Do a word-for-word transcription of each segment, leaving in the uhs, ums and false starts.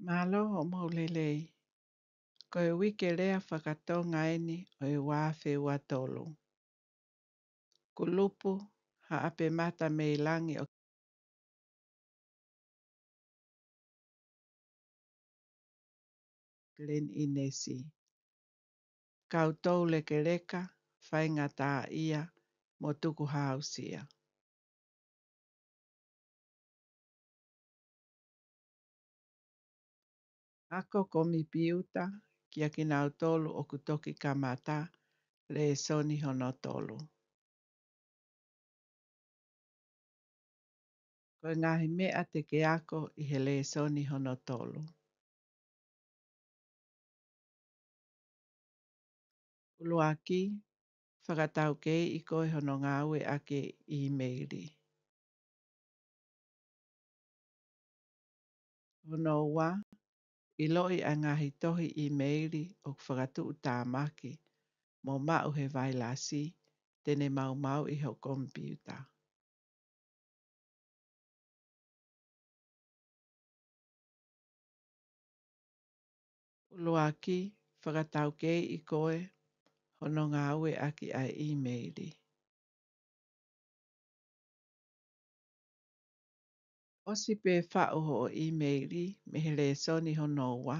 Mālō hoʻomou lelei. Ko e uike lea fakatonga eni ʻo e ua afe ua tolu. Kulupu Haʻapemata mei Langi ʻo Glen Innes. Kau toulekeleka, faingataʻaʻia mo tukuhāusia. Ako komipiuta kiate kinautolu ʻoku toki kamata lēsoni hono tolu. Ko e ngaahi meʻa te ke ako ʻi he lēsoni hono tolu. ʻUluaki, fakataukeiʻi koe hono ngāueʻaki e ʻīmeili. Hono ua, ʻiloʻi ʻa e ngaahi tohi ʻīmeili ʻoku fakatuʻutāmaki mo maʻu he vailasi te ne maumauʻi ho komipiuta. ʻUluaki, fakataukeiʻi koe hono ngāueʻaki ʻa e ʻīmeili. ʻOsi pē faʻu hoʻo ʻīmeili mei he lēsoni hono ua,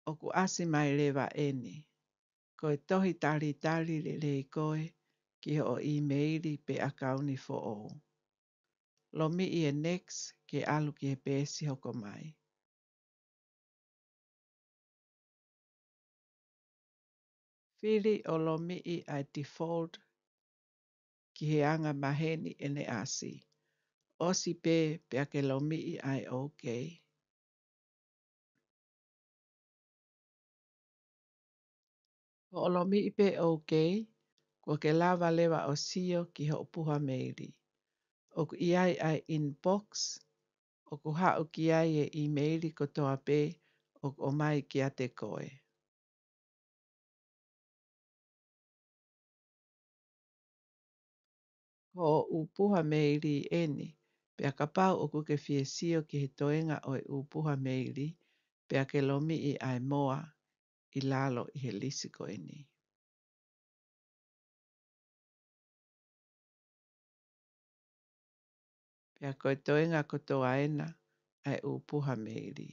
ʻoku ʻasi mai leva eni. Ko e tohi talitali lelei koe ki hoʻo ʻīmeili pe ʻakauni foʻou. Lomiʻi e next ke ʻalu ki he peesi hoko mai. Fili ʻo lomiʻi ʻa e default ki he anga maheni ʻene ʻasi. ʻOsi pē pea ke lomiʻi ʻa e OK. Hoʻo lomiʻi pē OK, kuo ke lava leva ʻo sio ki hoʻo puha meili. ʻOku ʻi ai ʻa e inbox, ʻoku haʻu ki ai e ʻīmeili kotoa pē ʻoku ʻomai kiate koe. Ko hoʻo ʻū puha meili eni, pea kapau ʻoku ke fie sio ki he toenga ʻo e ʻū puha meili, pea ke lomiʻi ʻa e moa ʻi lalo ʻi he lisi ko eni. Pea ko e toenga kotoa ena ʻa e ʻū puha meili.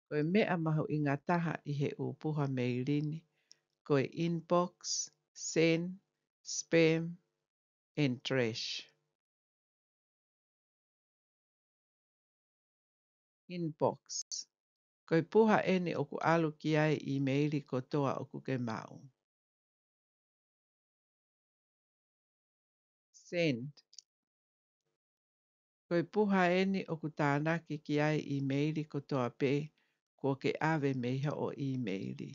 Ko e meʻa mahuʻinga taha ʻi he ʻū puha meili ni, ko e inbox, send, spam, and trash. Inbox. Ko e puha eni ʻoku ʻalu ki ai e ʻīmeili kotoa ʻoku ke maʻu. Send. Ko e puha eni ʻoku tānaki ki ai e ʻīmeili kotoa pē kuo ke ʻave mei hoʻo ʻīmeili.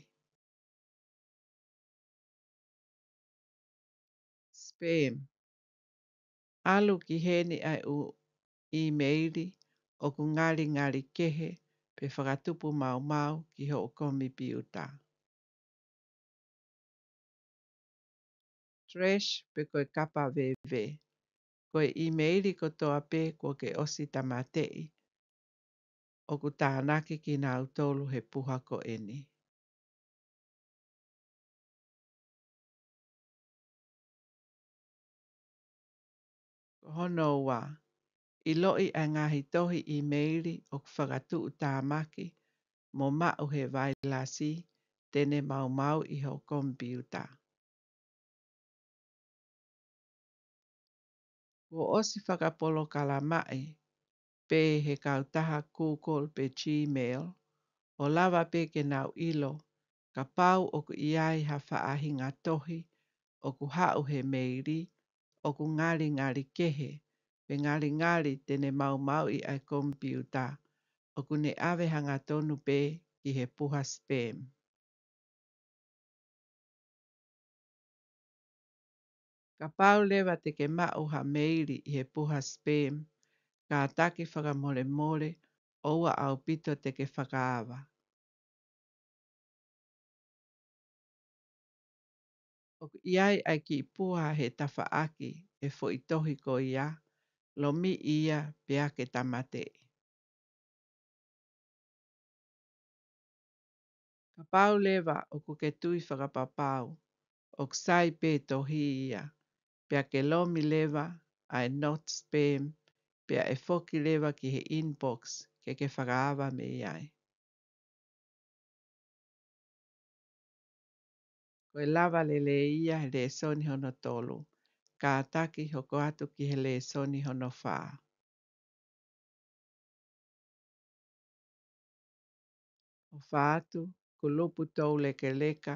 Spam. ʻAlu ki heni ʻa e ʻū ʻīmeili ʻoku ngalingali kehe pe fakatupu maumau ki hoʻo komipiuta. Trash pe ko e kapa veve. Ko e ʻīmeili kotoa pē kuo ke ʻosi tāmateʻi, ʻoku tānaki kinautolu he puha ko eni. Ko hono ua, ʻiloʻi ʻa e ngaahi tohi ʻīmeili ʻoku fakatuʻutāmaki mo maʻu he vailasi te ne maumauʻi ho komipiuta. Kuo ʻosi fakapolokalamaʻi pē he kautaha Google pe Gmail, ʻo lava pē ke nau ʻilo kapau ʻoku ʻi ai ha faʻahinga tohi ʻoku haʻu he meili ʻoku ngalingali kehe pe ngalingali te ne maumauʻi ʻa e komipiuta, ʻoku ne ʻave hangatonu pē ki he puha spam. Kapau leva te ke maʻu ha meili ʻi he puha spam, kātaki fakamolemole ʻoua ʻaupito te ke fakaava. ʻOku ʻi ai ʻa e kiʻi puha he tafaʻaki e foʻi tohi ko ia, Lomiʻi ia pea ke tāmateʻi. Kapau leva ʻoku ke tui fakapapau ʻoku sai pē tohi ia, pea ke lomi leva ʻa e not spam, pea ʻe foki leva ki he inbox ke ke fakaava mei ai. Ko e lava lelei ia he lēsoni hono tolu. Kātaki hoko atu ki he lēsoni hono fā. ʻOfa atu, kulupu toulekeleka,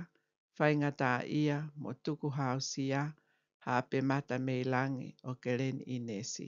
faingataʻaʻia mo tukuhāusia, Haʻape Mata mei Langi ʻo Kelen ʻInesi.